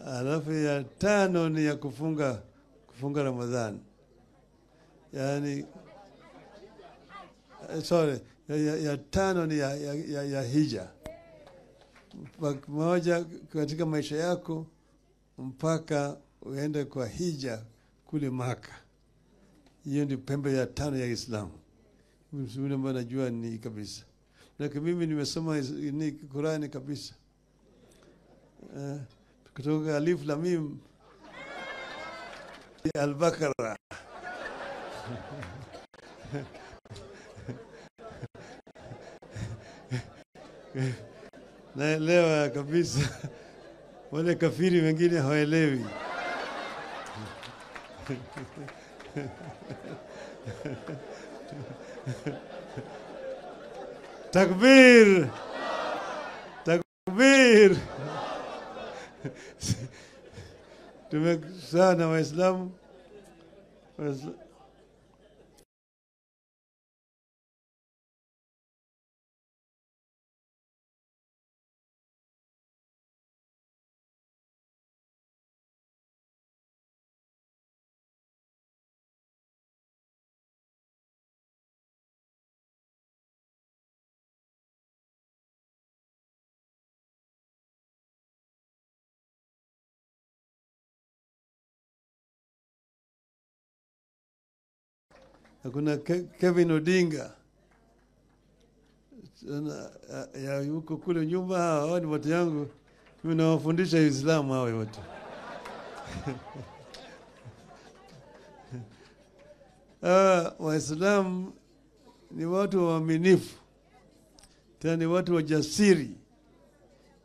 Alafu ya tano ni ya kufunga Ramadhani. Yaani sorry, ya tano ni ya hija. Moja katika maisha yako mpaka uende kwa hija kule Maka. Hiyo ndio pembe ya tano ya Uislamu. Mimi ambaye najua ni kabisa. Na mimi nimesoma ni Qur'ani kabisa. Kutoka Alif Lam Mim Al-Baqara. Naelewa kabisa. Wale kafiri wengine hawaelewi. Takbir! Takbir! Tumekutana Waislamu. Kuna Kevin Odinga ya yuko kule nyuma. Hao ni watu yangu, mimi nawafundisha Uislamu hao wote. Waislamu ni watu waaminifu, tena ni watu wajasiri,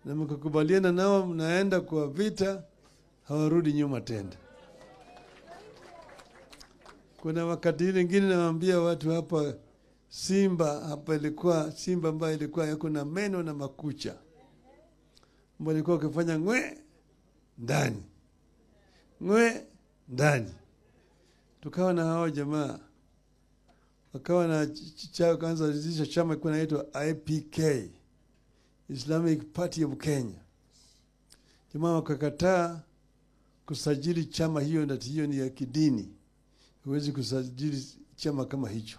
na mkikubaliana nao mnaenda kwa vita, hawarudi nyuma tena. Kuna wakati mwingine nawaambia watu hapa, simba hapa ilikuwa simba ambaye ilikuwa yako na meno na makucha, ambaye ilikuwa ukifanya ngwe ndani, ngwe ndani. Tukawa na hao jamaa wakawa na kwanza zisha chama kilikuwa inaitwa IPK, Islamic Party of Kenya. Jamaa wakakataa kusajili chama hiyo, na hiyo ni ya kidini, huwezi kusajili chama kama hicho.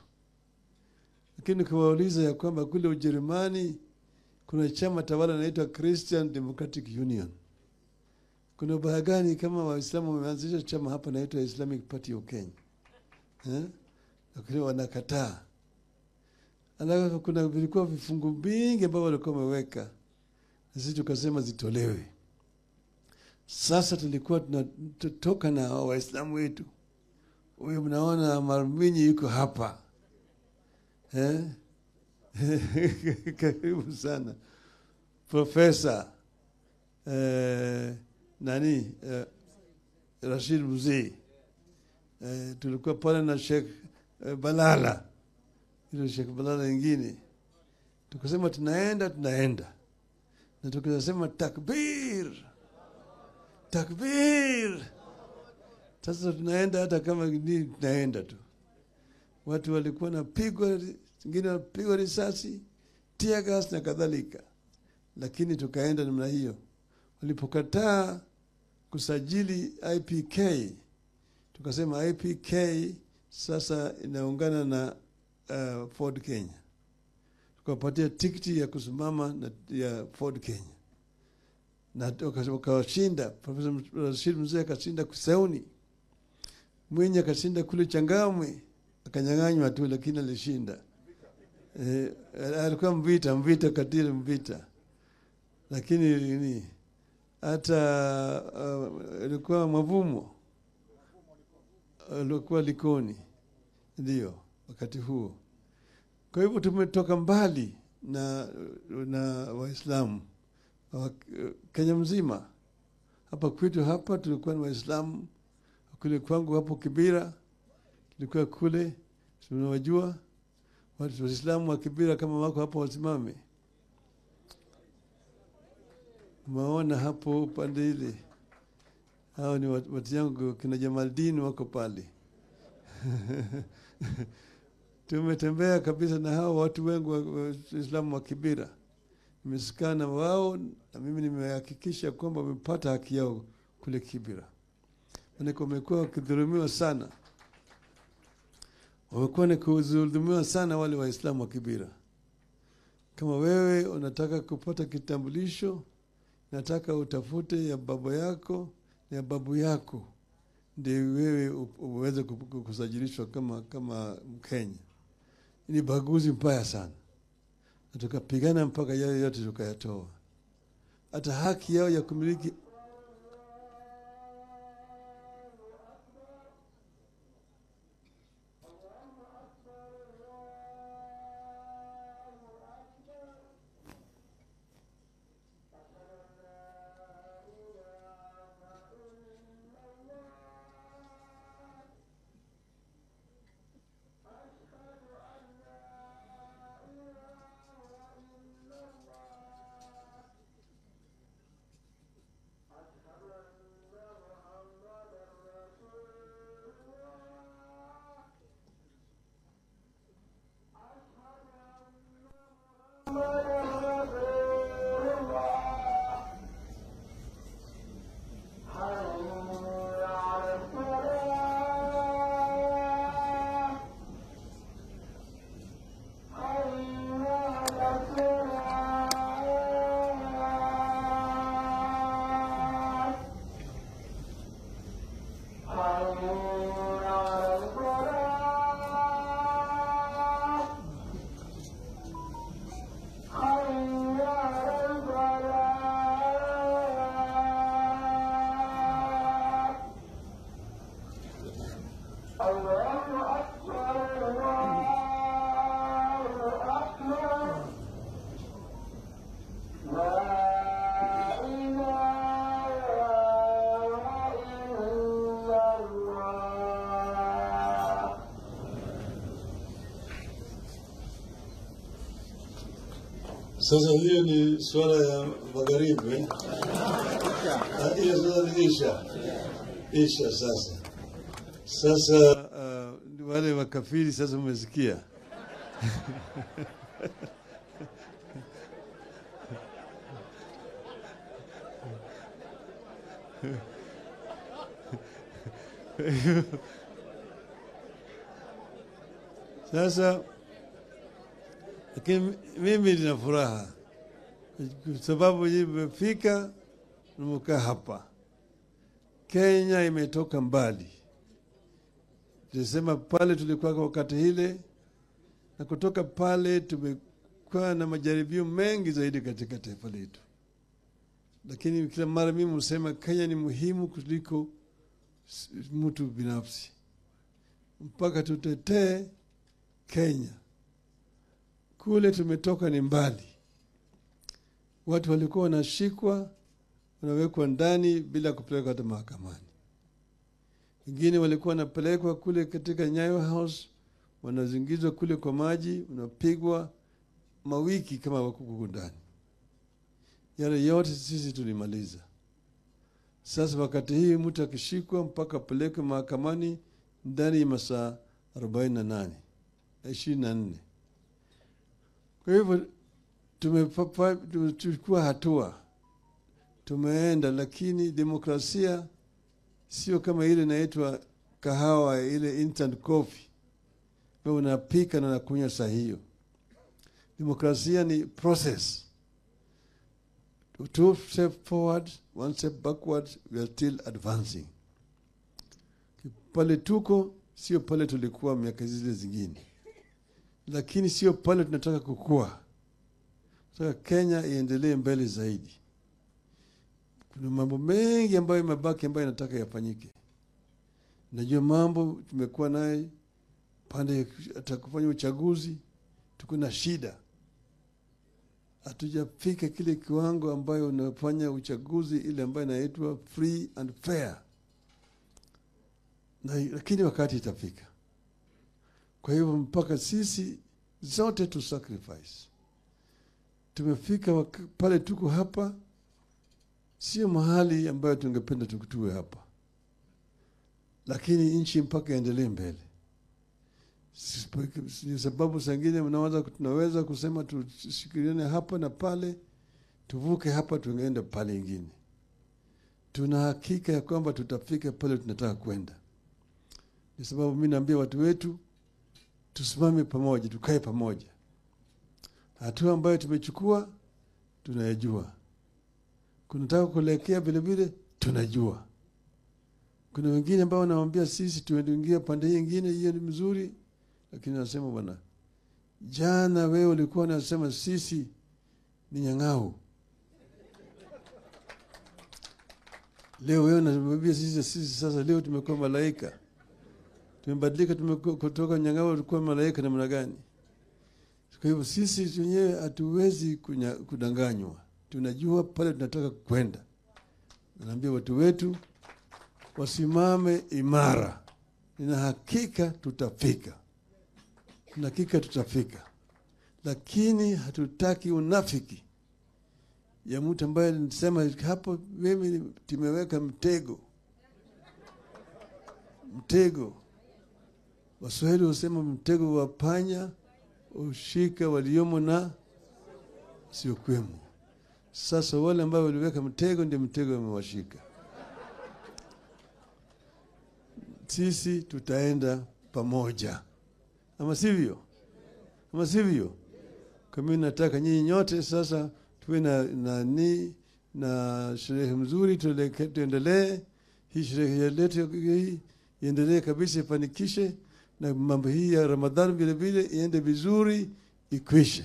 Lakini kuwauliza ya kwamba kule Ujerumani kuna chama tawala inaitwa Christian Democratic Union, kuna ubaya gani kama Waislamu wameanzisha chama hapa inaitwa Islamic Party of Kenya? Lakini wanakataa. Alafu kuna vilikuwa vifungu vingi ambavyo walikuwa wameweka, sisi tukasema zitolewe. Sasa tulikuwa tunatoka na Waislamu wetu. Huyu mnaona Marminyi yuko hapa. Karibu sana. Profesa nani Rashid Mzee. Tulikuwa pale na Sheikh Balala. Ile Sheikh Balala nyingine. Tukasema tunaenda. Na tukasema takbir. Takbir. Sasa tunaenda hata kama ni tunaenda tu. Watu walikuwa napigwa, wengine wanapigwa risasi, tear gas na kadhalika. Lakini tukaenda namna hiyo. Walipokataa kusajili IPK, tukasema IPK sasa inaungana na Ford Kenya. Tukapatia tikiti ya kusimama na ya Ford Kenya. Na wakashinda. Profesa Rashid Mzee akashinda Kisauni. Mwinyi akashinda kule Changamwe, akanyang'anywa tu lakini alishinda. Alikuwa Mvita katili Mvita. Lakini nini hata alikuwa Mavumo, alikuwa Likoni ndio wakati huo. Kwa hivyo tumetoka mbali na Waislamu Kenya mzima. Hapa kwetu hapa tulikuwa ni Waislamu. Kule kwangu hapo Kibera tulikuwa kule, tunawajua watu Waislamu wa Kibera kama wako hapo wasimame. Maona hapo pande ile, hao ni watu yangu kina Jamaldini wako pale. Tumetembea kabisa na hao watu wengi Waislamu wa Kibera. Nimesikana wao na mimi nimehakikisha kwamba wamepata haki yao kule Kibera. Maana wamekuwa wakidhulumiwa sana. Wamekuwa ni kudhulumiwa sana wale Waislamu wa Kibera. Kama wewe unataka kupata kitambulisho, nataka utafute ya baba yako na ya babu yako ndio wewe uweze kusajilishwa kama Mkenya. Ni baguzi mbaya sana. Na tukapigana mpaka yale yote tukayatoa. Hata haki yao ya kumiliki Sasa hiyo ni swala ya magharibi. Hiyo sasa ni Isha. Isha sasa. Sasa wale makafiri sasa mmesikia. Sasa lakini mimi nina furaha kwa sababu nimefika nimekaa hapa. Kenya imetoka mbali. Tulisema pale tulikuwa wakati ile, na kutoka pale tumekuwa na majaribio mengi zaidi katika taifa letu. Lakini kila mara mimi husema Kenya ni muhimu kuliko mtu binafsi. Mpaka tutetee Kenya. Kule tumetoka ni mbali. Watu walikuwa wanashikwa, wanawekwa ndani bila kupelekwa hata mahakamani. Wengine walikuwa wanapelekwa kule katika Nyayo House, wanazingizwa kule kwa maji, wanapigwa mawiki kama wako huko ndani. Yale yote sisi tulimaliza. Sasa wakati hii mtu akishikwa mpaka apelekwe mahakamani ndani ya masaa 48, 24. Kwa hivyo tumechukua hatua, tumeenda, lakini demokrasia sio kama ile inaitwa kahawa, ile instant coffee wewe unapika na unakunywa saa hiyo. Demokrasia ni process. 2 steps forward, 1 step backward, we are still advancing. Pale tuko sio pale tulikuwa miaka zile zingine, lakini sio pale tunataka kukua. Tunataka Kenya iendelee mbele zaidi. Kuna mambo mengi ambayo yamebaki ambayo nataka yafanyike. Najua mambo tumekuwa naye pande atakufanya uchaguzi, tuko na shida. Hatujafika kile kiwango ambayo unafanya uchaguzi ile ambayo inaitwa free and fair. Na lakini wakati itafika. Kwa hivyo mpaka sisi zote tu sacrifice. Tumefika pale tuko hapa, sio mahali ambayo tungependa tuwe hapa. Lakini nchi mpaka endelee mbele. Ni sababu zingine tunaweza kusema tushikiliane hapa na pale, tuvuke hapa tuende pale ingine. Tuna hakika ya kwamba tutafika pale tunataka kwenda. Ni sababu mimi naambia watu wetu tusimame pamoja, tukae pamoja. Hatua ambayo tumechukua tunayajua, kunataka kuelekea vile vile tunajua. Kuna wengine ambao wanawaambia sisi tuingie pande nyingine, hiyo ni mzuri, lakini nasema bwana, jana wewe ulikuwa unasema sisi ni nyang'au, leo wewe unatuambia sisi sasa leo tumekuwa malaika, tumebadilika, tumekuwa kutoka nyang'au tulikuwa malaika namna gani? Kwa hivyo sisi wenyewe hatuwezi kudanganywa, tunajua pale tunataka kwenda. Naambia watu wetu wasimame imara, nina hakika tutafika, nina hakika tutafika, lakini hatutaki unafiki ya mtu ambaye nisema hapo, mimi tumeweka mtego. Mtego, Waswahili husema mtego wa panya ushika waliomo na siokwemo. Sasa wale ambao waliweka mtego ndio mtego umewashika. Sisi tutaenda pamoja, ama sivyo? Ama sivyo? Kwa mimi nataka nyinyi nyote sasa tuwe na sherehe mzuri, tuendelee hii sherehe yetu hii iendelee kabisa, ifanikishe, na mambo hii ya Ramadhani vile vile iende vizuri, ikwishe.